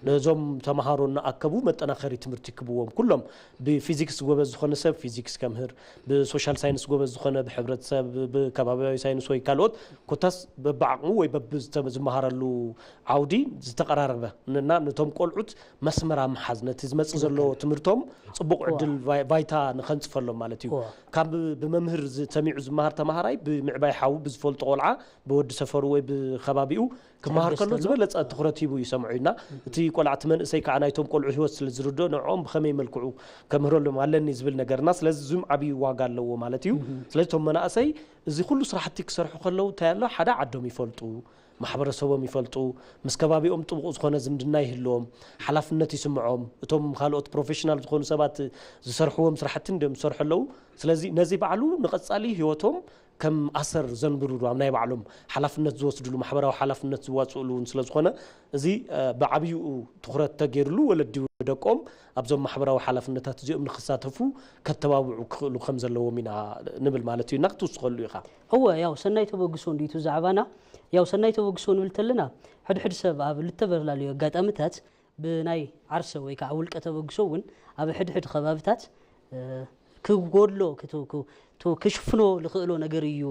ነዞም ተምሃሮ እናኣከቡ መጠናኸሪ ትምህርቲ ክብዎም ኩሎም ብፊዚክስ ጎበዝ ዝኾነ ሰብ ፊዚክስ ከምህር ብሶሻል ሳይንስ ጎበዝ ዝኾነ ብሕብረተሰብ ብከባቢያዊ ሳይንስ ወይ ካልኦት ኮታስ በብዓቕሙ ወይ በብዝመሃረሉ ዓውዲ ዝተቐራረበ እና ነቶም ቆልዑት መስመር ኣብ ምሓዝ ነቲ ዝመፅእ ዘሎ ትምህርቶም ፅቡቕ ዕድል ባይታ ንኸንፅፈሎም ማለት እዩ ካብ ብመምህር ሰሚዑ ዝመሃር ተምሃራይ ብምዕባይ ሓዉ ብዝፈልጦ ቆልዓ ብወዲ ሰፈሩ ወይ ብከባቢኡ ክመሃር ከሎ ዝበለፀ ትኩረት ሂቡ ይሰምዑ እና እቲ ቆልዓ እቲ መንእሰይ ከዓ ናይቶም ቆልዑ ህይወት ስለ ዝርድኦ ንዕኦም ብኸመይ መልክዑ ከምህረሎም ኣለኒ ዝብል ነገር እና ስለዚ እዚም ዓብዪ ዋጋ ኣለዎ ማለት እዩ ስለዚ እቶም መናእሰይ እዚ ኩሉ ስራሕቲ ክሰርሑ ከለዉ እንታይ ኣሎ ሓደ ዓዶም ይፈልጡ ማሕበረሰቦም ይፈልጡ ምስ ከባቢኦም ጥቡቕ ዝኾነ ዝምድና ይህልዎም ሓላፍነት ይስምዖም እቶም ካልኦት ፕሮፌሽናል ዝኾኑ ሰባት ዝሰርሕዎም ስራሕቲ እንዲዮም ዝሰርሑ ኣለዉ ስለዚ ነዚ ባዕሉ ንቐፃሊ ህይወቶም ከም ኣሰር ዘንብሩሉ ኣብ ናይ ባዕሎም ሓላፍነት ዝወስድሉ ማሕበራዊ ሓላፍነት ዝዋፅእሉ እውን ስለ ዝኾነ እዚ ብዓብይኡ ትኹረት ተገይርሉ ወለዲ ደቆም ኣብዞም ማሕበራዊ ሓላፍነታት እዚኦም ንክሳተፉ ከተባብዑ ክኽእሉ ከም ዘለዎም ኢና ንብል ማለት እዩ እና ክትውስኸሉ ኢኻ። እወ ያው ሰናይ ተበግሶ እንዲቱ ዛዕባና ያው ሰናይ ተበግሶ ንብል ተለና ሕድሕድ ሰብ ኣብ ልተፈላለዩ ኣጋጣምታት ብናይ ዓርሰ ወይ ከዓ ውልቀ ተበግሶ እውን ኣብ ሕድሕድ ከባብታት ክጎድሎ ክሽፍኖ ዝኽእሎ ነገር እዩ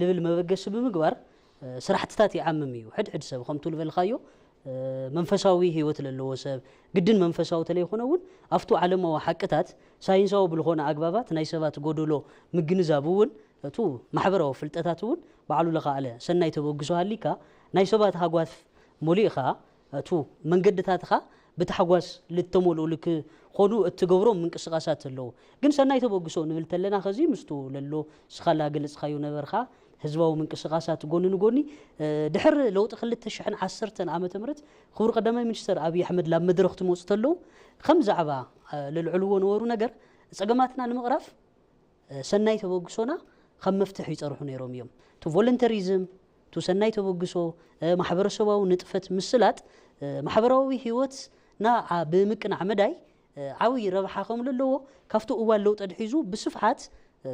ልብል መበገሲ ብምግባር ስራሕትታት ይዓምም እዩ። ሕድሕድ ሰብ ከምቱ ዝበልካዮ መንፈሳዊ ህይወት ለለዎ ሰብ ግድን መንፈሳዊ ተለይኮነ እውን ኣብቱ ዓለማዊ ሓቅታት ሳይንሳዊ ብልኾነ ኣግባባት ናይ ሰባት ጎደሎ ምግንዛብ እውን እቱ ማሕበራዊ ፍልጠታት እውን ባዕሉ ለኸኣለ ሰናይ ተበግሶ ሃሊካ ናይ ሰባት ሃጓፍ ሞሊእኻ እቱ መንገድታትኻ ብታሕጓስ ልተመልኡ ልክኾኑ እትገብሮም ምንቅስቃሳት ኣለዉ። ግን ሰናይ ተበግሶ ንብል ተለና ኸዚ ምስቱ ለሎ ስኻ ላገልጽኻዮ ነበርካ ህዝባዊ ምንቅስቃሳት ጎኒ ንጎኒ ድሕሪ ለውጢ ክልተ ሽሕን ዓሰርተን ዓመተ ምህረት ክቡር ቀዳማይ ሚኒስተር ኣብይ ኣሕመድ ላብ መድረኽ ትመፁ ተለዉ ከም ዛዕባ ለልዕልዎ ነበሩ ነገር ፀገማትና ንምቕራፍ ሰናይ ተበግሶና ከም መፍትሒ ይፀርሑ ነይሮም እዮም። እቲ ቮለንተሪዝም፣ እቲ ሰናይ ተበግሶ፣ ማሕበረሰባዊ ንጥፈት ምስላጥ ማሕበራዊ ህይወትና ብምቅናዕ መዳይ ዓብዪ ረብሓ ከም ዘለዎ ካብቲ እዋን ለውጢ ኣድሒዙ ብስፍሓት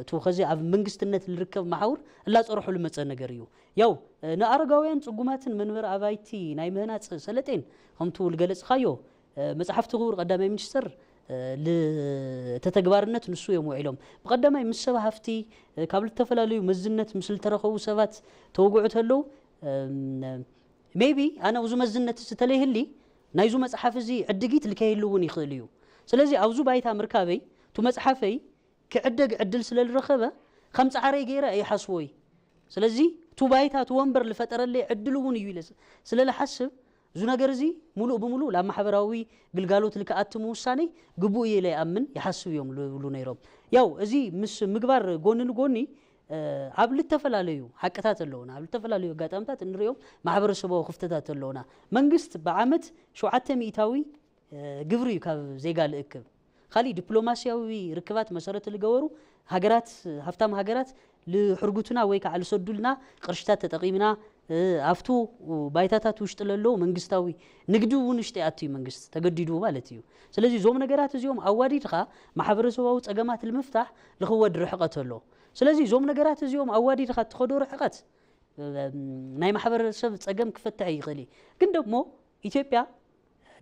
እቲ ከዚ ኣብ መንግስትነት ዝርከብ መሓውር እላፀርሑ ልመፀ ነገር እዩ። ያው ንኣረጋውያን ፅጉማትን መንበሪ ኣባይቲ ናይ ምህናፅ ሰለጤን ከምቲ ልገለፅካዮ መፅሓፍቲ ክቡር ቀዳማይ ሚኒስትር ተተግባርነት ንሱ እዮም ውዒሎም። ብቐዳማይ ምስ ሰብ ሃፍቲ ካብ ዝተፈላለዩ መዝነት ምስ ዝተረኸቡ ሰባት ተወግዑ ተለዉ ሜቢ ኣነ ኣብዚ መዝነት እዚ ተለይህሊ ናይዙ መፅሓፍ እዚ ዕድጊት ልከይህሉ እውን ይኽእል እዩ። ስለዚ ኣብዚ ባይታ ምርካበይ ቱ መፅሓፈይ ክዕደግ ዕድል ስለ ዝረኸበ ከም ፃዕረይ ገይረ ኣይሓስቦይ። ስለዚ ቱ ባይታ ቱ ወንበር ልፈጠረለይ ዕድል እውን እዩ ኢለ ስለ ልሓስብ እዚ ነገር እዚ ሙሉእ ብሙሉእ ላብ ማሕበራዊ ግልጋሎት ልክኣቲ ምውሳነይ ግቡእ እየ ኢለ ይኣምን ይሓስብ እዮም ልብሉ ነይሮም። ያው እዚ ምስ ምግባር ጎኒ ንጎኒ ኣብ ልተፈላለዩ ሓቅታት ኣለዉና፣ ኣብ ልተፈላለዩ ኣጋጣምታት እንሪኦም ማሕበረሰባዊ ክፍተታት ኣለዉና። መንግስት ብዓመት ሸውዓተ ሚእታዊ ግብሪ እዩ ካብ ዜጋ ልእክብ። ካሊእ ዲፕሎማሲያዊ ርክባት መሰረት ልገበሩ ሃገራት ሃፍታም ሃገራት ልሕርጉትና ወይ ከዓ ልሰዱልና ቅርሽታት ተጠቂምና ኣብቱ ባይታታት ውሽጢ ለለዉ መንግስታዊ ንግዲ እውን ውሽጢ ኣትዩ መንግስት ተገዲዱ ማለት እዩ። ስለዚ እዞም ነገራት እዚኦም ኣዋዲድካ ማሕበረሰባዊ ፀገማት ልምፍታሕ ልኽወድ ርሕቀት ኣሎ። ስለዚ እዞም ነገራት እዚኦም ኣዋዲድካ እትኸዶ ርሕቀት ናይ ማሕበረሰብ ፀገም ክፈትሕ ይኽእል እዩ። ግን ደግሞ ኢትዮጵያ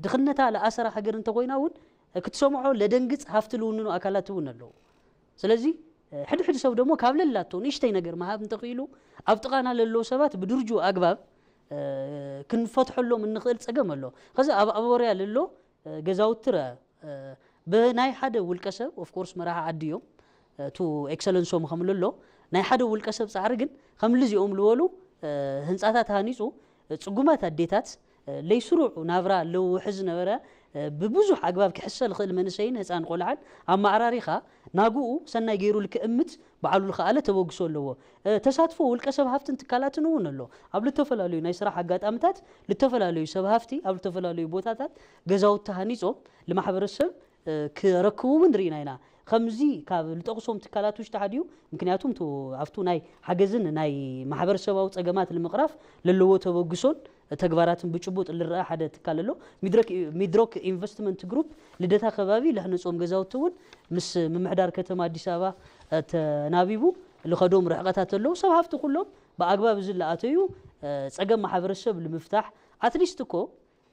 ድኽነታ ለኣሰራ ሃገር እንተኮይና እውን ክትሰምዖ ለደንግፅ ሃፍቲ ልውንኑ ኣካላት እውን ኣለዉ። ስለዚ ሕድሕድ ሰብ ደሞ ካብ ለላቶ ንእሽተይ ነገር ምሃብ እንተኽኢሉ ኣብ ጥቓና ለለዉ ሰባት ብድርጁ ኣግባብ ክንፈትሐሎም እንኽእል ፀገም ኣሎ። ከዚ ኣብ ኣቦርያ ለሎ ገዛውቲ ረአ ብናይ ሓደ ውልቀ ሰብ of course መራሒ ዓዲ እዮም to excellence ኦም ከም ለሎ ናይ ሓደ ውልቀ ሰብ ፃዕሪ ግን ከም ልዚኦም ልበሉ ህንፃታት ሃኒፁ ፅጉማት ኣዴታት ለይስሩዕ ናብራ ለውሕ ዝነበረ ብብዙሕ ኣግባብ ክሕሰ ልኽእል መንእሰይን ህፃን ቆልዓን ኣመዓራሪኻ ናግኡ ሰናይ ገይሩ ልክእምት ባዕሉ ልኸኣለ ተበግሶ ኣለዎ። ተሳትፎ ውልቀ ሰብ ሃፍትን ትካላትን እውን ኣሎ። ኣብ ልተፈላለዩ ናይ ስራሕ ኣጋጣምታት ልተፈላለዩ ሰብ ሃፍቲ ኣብ ልተፈላለዩ ቦታታት ገዛውቲ ሃኒፆም ልማሕበረሰብ ክረክቡ እውን ርኢና ኢና። ከምዚ ካብ ልጠቕሶም ትካላት ውሽጢ ሓዲኡ፣ ምክንያቱም ኣብቱ ናይ ሓገዝን ናይ ማሕበረሰባዊ ፀገማት ንምቕራፍ ለለዎ ተበግሶን ተግባራትን ብጭቡጥ ልረአ ሓደ ትካል ኣሎ። ሚድሮክ ኢንቨስትመንት ግሩፕ ልደታ ከባቢ ለህነፆም ገዛውቲ እውን ምስ ምምሕዳር ከተማ ኣዲስ ኣበባ ተናቢቡ ልኸዶም ርሕቐታት ኣለዉ። ሰብ ሃፍቲ ኩሎም ብኣግባብ እዚ ለኣተዩ ፀገም ማሕበረሰብ ልምፍታሕ ኣትሊስት እኮ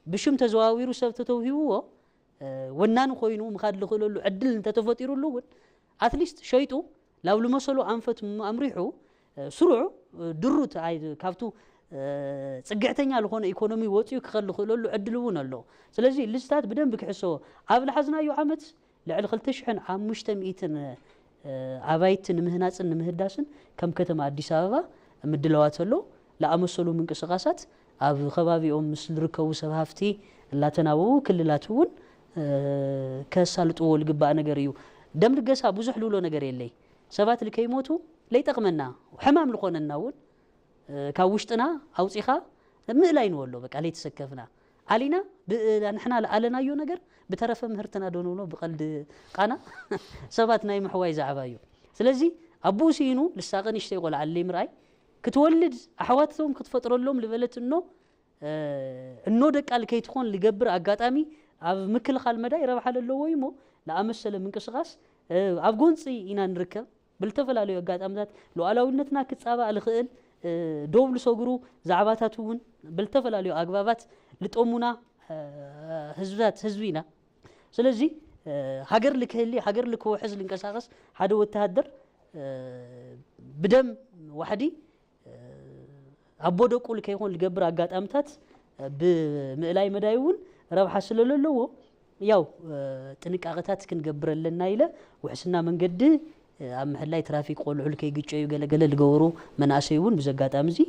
ብሽም ተዘዋዊሩ ሰብ ተተውሂብዎ ወናኒ ኮይኑ ምኻድ ልኽእለሉ ዕድል እንተተፈጢሩሉ እውን ኣትሊስት ሸይጡ ላብ ልመሰሉ ኣንፈት ኣምሪሑ ስሩዕ ድሩት ካብቱ ፅግዕተኛ ዝኾነ ኢኮኖሚ ወፂኡ ክኸል ልኽእለሉ ዕድል እውን ኣሎ። ስለዚ ልስታት ብደንብ ክሕሰቦ ኣብ ልሓዝናዮ ዓመት ልዕሊ ክልተ ሽሕን ሓሙሽተ ሚእትን ኣባይቲ ንምህናፅን ንምህዳስን ከም ከተማ ኣዲስ ኣበባ ምድለዋት ኣሎ። ለኣመሰሉ ምንቅስቃሳት ኣብ ከባቢኦም ምስ ዝርከቡ ሰብ ሃፍቲ እላተናበቡ ክልላት እውን ከሳልጥዎ ልግባእ ነገር እዩ። ደም ልገሳ ብዙሕ ልብሎ ነገር የለይ። ሰባት ልከይሞቱ ለይጠቕመና ሕማም ልኾነና እውን ካብ ውሽጥና ኣውፂኻ ምእላይ ንበሎ በቃ ለይተሰከፍና ኣሊና ንሕና ለኣለናዮ ነገር ብተረፈ ምህርትና ዶ ንብሎ ብቐልዲ ቃና ሰባት ናይ ምሕዋይ ዛዕባ እዩ። ስለዚ ኣቦኡ ስኢኑ ልሳቐ ንእሽተይ ቆልዓ ኣለይ ምርኣይ ክትወልድ ኣሕዋትቶም ክትፈጥረሎም ልበለት እኖ እኖ ደቃ ልከይትኾን ልገብር ኣጋጣሚ ኣብ ምክልኻል መዳይ ረብሓ ለለዎ እዩ እሞ ለኣመሰለ ምንቅስቃስ ኣብ ጎንፂ ኢና ንርከብ። ብልተፈላለዩ ኣጋጣምታት ሉዓላዊነትና ክፃባእ ልኽእል ዶብ ልሰግሩ ዛዕባታት እውን ብልተፈላለዩ ኣግባባት ልጠሙና ህዝብታት ህዝቢ ኢና። ስለዚ ሃገር ልክህሊ ሃገር ልክውሕዝ ልንቀሳቀስ ሓደ ወተሃደር ብደም ዋሕዲ ኣቦ ደቁ ልከይኾን ልገብር ኣጋጣምታት ብምእላይ መዳይ እውን ረብሓ ስለለለዎ ያው ጥንቃቐታት ክንገብር ኣለና ኢለ ውሕስና መንገዲ ኣብ ምሕላይ ትራፊክ ቆልዑ ልከይግጨዩ ገለገለ ልገበሩ መናእሰይ እውን ብዚ ኣጋጣሚ እዚ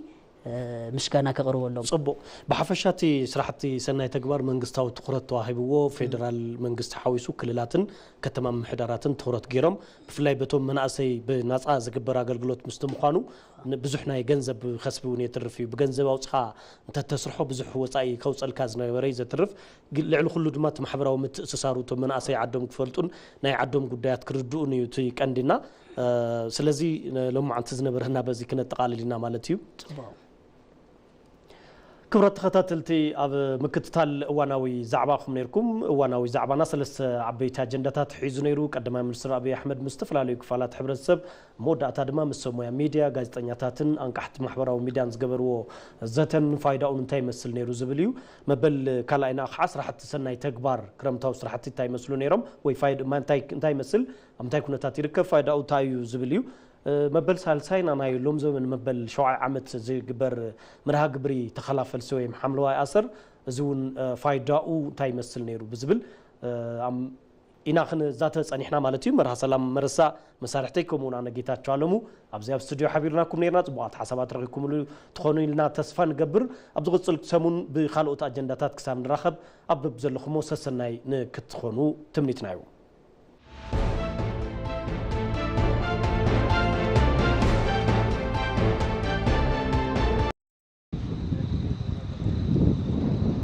ምስጋና ከቕርበሎም። ጽቡቕ። ብሓፈሻ እቲ ስራሕቲ ሰናይ ተግባር መንግስታዊ ትኹረት ተዋሂብዎ፣ ፌደራል መንግስቲ ሓዊሱ ክልላትን ከተማ ምምሕዳራትን ትኹረት ገይሮም፣ ብፍላይ በቶም መናእሰይ ብናጻ ዝግበር ኣገልግሎት ምስቲ ምዃኑ ብዙሕ ናይ ገንዘብ ከስቢ እውን የትርፍ እዩ። ብገንዘብ ኣውፅኻ እንተተስርሖ ብዙሕ ወፃኢ ከውፀልካ ዝነበረ እዩ ዘትርፍ። ልዕሊ ኩሉ ድማ እቲ ማሕበራዊ ምትእስሳሩ እቶም መናእሰይ ዓዶም ክፈልጡን ናይ ዓዶም ጉዳያት ክርድኡን እዩ እቲ ቀንዲና። ስለዚ ሎማዓንቲ ዝነበረና በዚ ክነጠቓልል ኢና ማለት እዩ። ክብረት ተኸታተልቲ ኣብ ምክትታል እዋናዊ ዛዕባኹም ነርኩም። እዋናዊ ዛዕባና ሰለስተ ዓበይቲ ኣጀንዳታት ሒዙ ነይሩ። ቀዳማይ ሚኒስትር ኣብይ ኣሕመድ ምስ ዝተፈላለዩ ክፋላት ሕብረተሰብ መወዳእታ ድማ ምስ ሰብ ሞያ ሚድያ፣ ጋዜጠኛታትን ኣንቃሕቲ ማሕበራዊ ሚድያን ዝገበርዎ ዘተን ፋይዳኡን እንታይ ይመስል ነይሩ ዝብል እዩ። መበል ካልኣይና ከዓ ስራሕቲ ሰናይ ተግባር ክረምታዊ ስራሕቲ እንታይ ይመስሉ ነይሮም ወይ እንታይ ይመስል ኣብ እንታይ ኩነታት ይርከብ ፋይዳኡ እንታይ እዩ ዝብል እዩ። መበል ሳልሳይና ናይ ሎም ዘመን መበል ሸውዓይ ዓመት ዝግበር መርሃ ግብሪ ተኸላ ፈልሲ ወይ ሓምለዋይ ኣሰር እዚ እውን ፋይዳኡ እንታይ ይመስል ነይሩ ብዝብል ኢና ክንዛተ ጸኒሕና ማለት እዩ። መርሃ ሰላም መረሳ መሳርሕተይ ከምኡ እውን ኣነ ጌታቸው ኣለሙ ኣብዚ ኣብ ስቱዲዮ ሓቢርናኩም ነርና። ጽቡቓት ሓሳባት ረኺብኩምሉ ትኾኑ ኢልና ተስፋ ንገብር። ኣብ ዝቕጽል ሰሙን ብካልኦት ኣጀንዳታት ክሳብ ንራኸብ ኣብ በብዘለኹሞ ሰሰናይ ንክትኾኑ ትምኒትና እዩ።